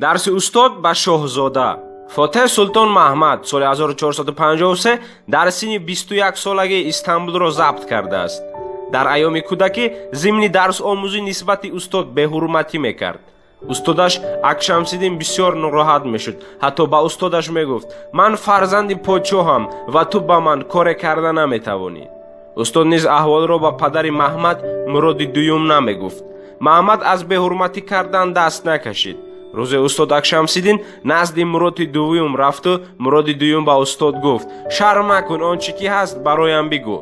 Дарси устод ба шоҳзода. Фотеҳ Султон Маҳмад соли 1453 дар синни 21 солагӣ Истанбулро забт кардааст. Дар айёми кӯдакӣ зимни дарсомӯзӣ нисбати устод беҳурматӣ мекард. Устодаш Акшамсиддин бисёр нороҳат мешуд, ҳатто ба устодаш мегуфт: «Ман фарзанди подшоҳам ва ту ба ман коре карда наметавонӣ». Устод низ аҳволро ба падари Маҳмад, Муроди Дуюм, намегуфт. Маҳмад аз беҳурматӣ кардан даст накашид. Рӯзе устод Акшамсиддин назди Муроди Дуввум рафту Муроди Дуюм ба устод гуфт: «Шарм макун, он чӣ ки ҳаст, бароям бигӯ».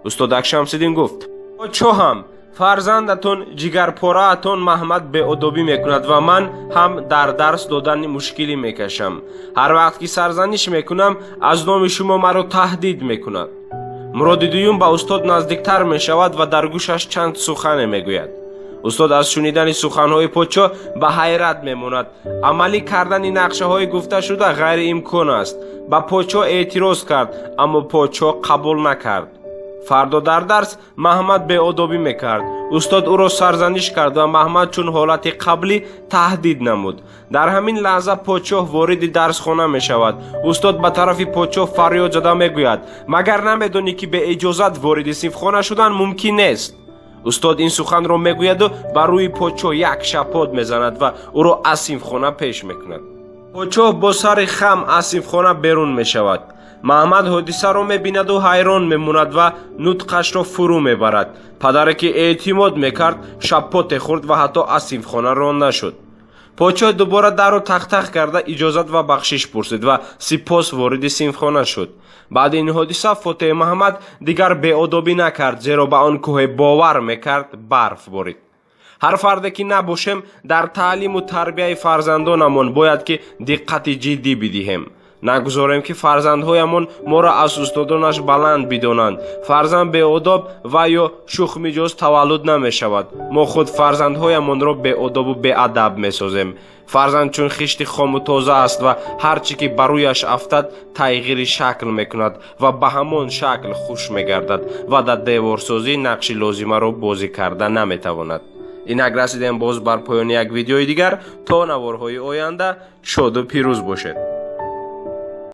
Устод Акшамсиддин гуфт: «Подшоҳам, фарзандатон, ҷигарпораатон Маҳмад беодобӣ мекунад ва ман ҳам дар дарс додани мушкилӣ мекашам. Ҳар вақт ки сарзаниш мекунам, аз номи шумо маро таҳдид мекунад». Муроди Дуюм ба устод наздиктар мешавад ва дар гӯшаш чанд сухане мегӯяд. Устод аз шунидани суханҳои подшоҳ ба ҳайрат мемонад. Амалӣ кардани нақшаҳои гуфташуда ғайриимкон аст. Ба подшоҳ эътироз кард, аммо подшоҳ қабул накард. Фардо дар дарс Маҳмад беодобӣ мекард. Устод ӯро сарзаниш кард ва Маҳмад чун ҳолати қаблӣ таҳдид намуд. Дар ҳамин лаҳза подшоҳ вориди дарсхона мешавад. Устод ба тарафи подшоҳ фарёд зада мегӯяд: «Магар намедонӣ, ки беиҷозат вориди синфхона шудан мумкин нест?» Устод ин суханро мегӯяду ба рӯи подшоҳ як шапот мезанад ва ӯро аз синфхона пеш мекунад. Подшоҳ бо сари хам аз синфхона берун мешавад. Маҳмад ҳодисаро мебинаду ҳайрон мемонад ва нутқашро фурӯ мебарад. Падаре, ки эътимод мекард, шапоте хӯрд ва ҳатто аз синфхона ронда шуд. Подшоҳ дубора дарро тақтақ карда, иҷозат ва бахшиш пурсид ва сипос вориди синфхона шуд. Баъди ин ҳодиса Фотеҳ Маҳмад дигар беодобӣ накард, зеро ба он кӯҳе бовар мекард, барф борид. Ҳар фарде ки набошем, дар таълиму тарбияи фарзандонамон бояд ки диққати ҷиддӣ бидиҳем. Нагузорем, ки фарзандҳоямон моро аз устодонаш баланд бидонанд. Фарзанд беодоб ва ё шухмиҷоз таваллуд намешавад. Мо худ фарзандҳоямонро беодобу беадаб месозем. Фарзанд чун хишти хому тоза аст ва ҳар чӣ ки ба рӯяш афтад, тағйири шакл мекунад ва ба ҳамон шакл хуш мегардад ва дар деворсозӣ нақши лозимаро бозӣ карда наметавонад. Инак, расидем боз бар поёни як видеои дигар. То наворҳои оянда шоду пирӯз бошед.